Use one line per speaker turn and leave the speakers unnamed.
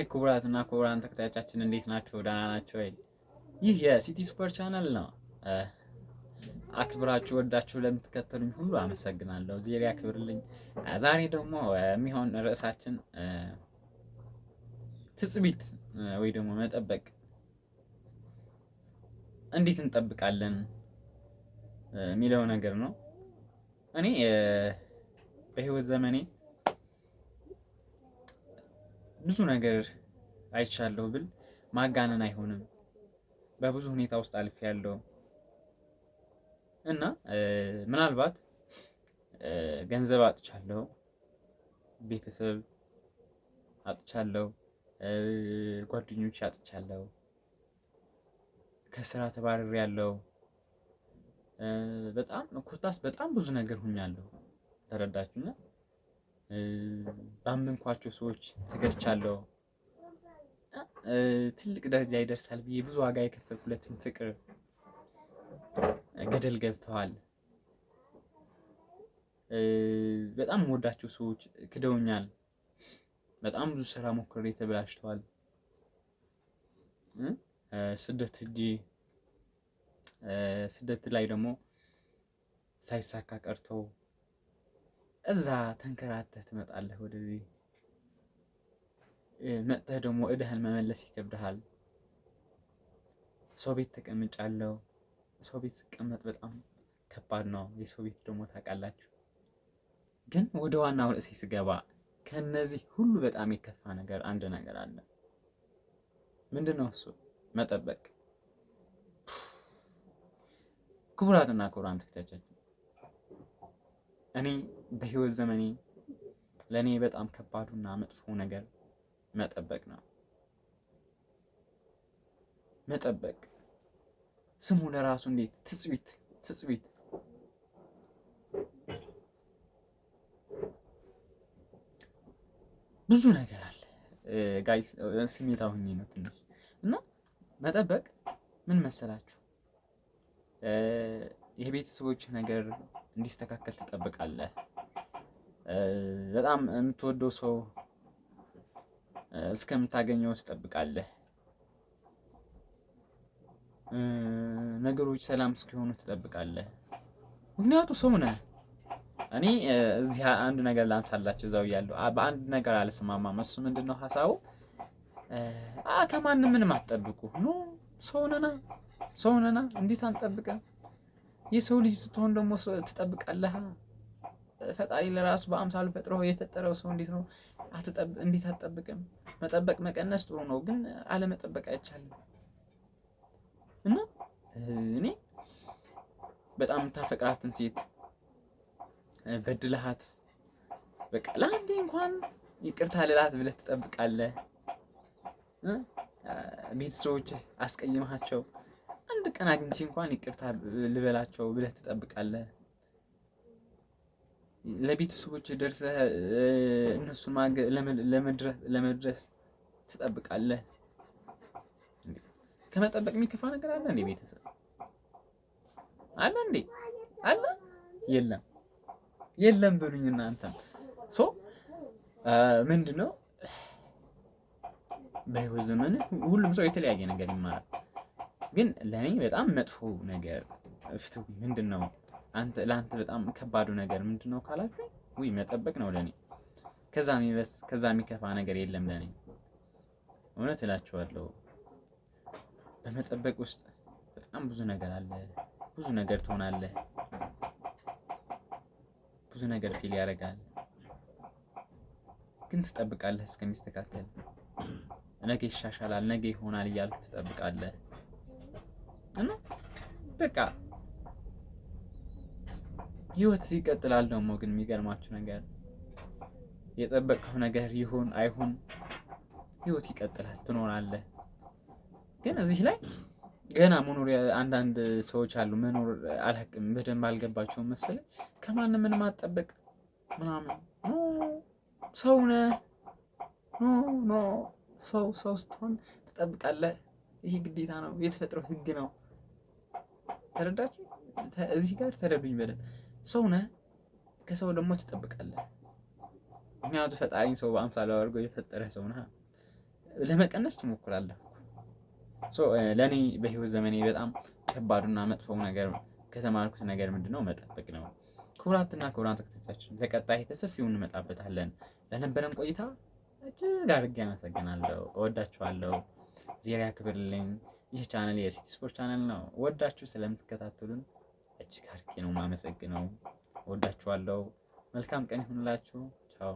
ክቡራትና ክቡራን ተከታዮቻችን እንዴት ናቸው? ደህና ናቸው ወይ? ይህ የሲቲ ሱፐር ቻናል ነው። አክብራችሁ ወዳችሁ ለምትከተሉኝ ሁሉ አመሰግናለሁ። እግዚአብሔር ያክብርልኝ። ዛሬ ደግሞ የሚሆን ርዕሳችን ትጽቢት ወይ ደግሞ መጠበቅ፣ እንዴት እንጠብቃለን የሚለው ነገር ነው። እኔ በህይወት ዘመኔ ብዙ ነገር አይቻለሁ ብል ማጋነን አይሆንም። በብዙ ሁኔታ ውስጥ አልፌያለሁ እና ምናልባት ገንዘብ አጥቻለሁ፣ ቤተሰብ አጥቻለሁ፣ ጓደኞች አጥቻለሁ፣ ከስራ ተባርሬያለሁ። በጣም ኮታስ በጣም ብዙ ነገር ሁኛለሁ። ተረዳችሁና ባመንኳቸው ሰዎች ተገድቻለሁ። ትልቅ ደረጃ ይደርሳል ብዬ ብዙ ዋጋ የከፈልኩለትን ፍቅር ገደል ገብተዋል። በጣም የምወዳቸው ሰዎች ክደውኛል። በጣም ብዙ ስራ ሞክሬ ተበላሽተዋል። ስደት ሂጄ ስደት ላይ ደግሞ ሳይሳካ ቀርቶ እዛ ተንከራተህ ትመጣለህ። ወደዚህ መጥተህ ደግሞ እዳህን መመለስ ይከብድሃል። ሰው ቤት ተቀምጫለሁ። ሰው ቤት ስቀመጥ በጣም ከባድ ነው። የሰው ቤት ደግሞ ታውቃላችሁ። ግን ወደ ዋናው ርዕሴ ስገባ ከነዚህ ሁሉ በጣም የከፋ ነገር አንድ ነገር አለ። ምንድን ነው እሱ? መጠበቅ። ክቡራትና ክቡራን ተከታዮቻችን እኔ በህይወት ዘመኔ ለእኔ በጣም ከባዱና መጥፎ ነገር መጠበቅ ነው። መጠበቅ ስሙ ለራሱ እንዴት ትጽቢት ትጽቢት ብዙ ነገር አለ guys፣ ስሜታዊ ሆኜ ነው ትንሽ እና መጠበቅ ምን መሰላችሁ፣ የቤተሰቦች ነገር እንዲስተካከል ትጠብቃለህ። በጣም የምትወደው ሰው እስከምታገኘው ትጠብቃለህ። ነገሮች ሰላም እስኪሆኑ ትጠብቃለህ። ምክንያቱ ሰው ነህ። እኔ እዚህ አንድ ነገር ላንሳላችሁ እዛው እያለሁ በአንድ ነገር አልስማማም። እሱ ምንድን ነው ሀሳቡ? ከማንም ምንም አትጠብቁ። No፣ ሰው ነና፣ ሰው ነና፣ እንዴት አንጠብቅም? የሰው ልጅ ስትሆን ደግሞ ትጠብቃለህ። ፈጣሪ ለራሱ በአምሳሉ ፈጥሮ የፈጠረው ሰው እንዴት ነው እንዴት አትጠብቅም? መጠበቅ መቀነስ ጥሩ ነው፣ ግን አለመጠበቅ አይቻልም። እና እኔ በጣም የምታፈቅራትን ሴት በድልሃት በቃ ለአንዴ እንኳን ይቅርታ ልላት ብለህ ትጠብቃለህ። ቤተሰቦች አስቀይመሃቸው አንድ ቀን አግኝቼ እንኳን ይቅርታ ልበላቸው ብለህ ትጠብቃለህ። ለቤተሰቦች ደርሰህ እነሱን ለመድረስ ትጠብቃለህ። ከመጠበቅ የሚከፋ ነገር አለ እንዴ? ቤተሰብ አለ እንዴ? አለ? የለም፣ የለም በሉኝ እናንተም። So ምንድነው፣ በህይወት ዘመን ሁሉም ሰው የተለያየ ነገር ይማራል። ግን ለእኔ በጣም መጥፎ ነገር ፍትው ምንድን ነው? አንተ ለአንተ በጣም ከባዱ ነገር ምንድን ነው ካላችሁ፣ ውይ መጠበቅ ነው ለእኔ። ከዛ የሚበስ ከዛ የሚከፋ ነገር የለም ለእኔ። እውነት እላችኋለሁ። በመጠበቅ ውስጥ በጣም ብዙ ነገር አለ። ብዙ ነገር ትሆናለህ። ብዙ ነገር feel ያደርጋል። ግን ትጠብቃለህ እስከሚስተካከል። ነገ ይሻሻላል፣ ነገ ይሆናል እያልክ ትጠብቃለህ። እና በቃ ህይወት ይቀጥላል። ደግሞ ግን የሚገርማችሁ ነገር የጠበቅከው ነገር ይሁን አይሁን ህይወት ይቀጥላል፣ ትኖራለህ። ግን እዚህ ላይ ገና መኖር አንዳንድ ሰዎች አሉ፣ መኖር አላውቅም በደንብ አልገባቸውም መሰለኝ። ከማንም ምንም አትጠብቅ ምናምን። No፣ ሰው ነህ። No, no፣ ሰው ሰው ስትሆን ትጠብቃለህ። ይሄ ግዴታ ነው፣ የተፈጥሮ ህግ ነው። ተረዳችሁ? እዚህ ጋር ተረዱኝ በደንብ። ሰው ነህ፣ ከሰው ደግሞ ትጠብቃለህ። ምክንያቱ ፈጣሪን ሰው በአምሳሉ አድርጎ የፈጠረ ሰው ነህ። ለመቀነስ ትሞክራለህ። So ለእኔ በህይወት ዘመኔ በጣም ከባዱና መጥፎው ነገር ከተማርኩት ነገር ምንድነው? መጠበቅ ነው። ክቡራትና ክቡራን ተከታታዮቻችን፣ ለቀጣይ በሰፊው እንመጣበታለን። ለነበረን ቆይታ እጅግ አድርጌ አመሰግናለሁ። እወዳችኋለሁ። እግዚአብሔር ያክብርልኝ። ይህ ቻናል የሲቲ ስፖርት ቻናል ነው። ወዳችሁ ስለምትከታተሉን እጅግ አድርጌ ነው የማመሰግነው። እወዳችኋለሁ። መልካም ቀን ይሁንላችሁ። ቻው።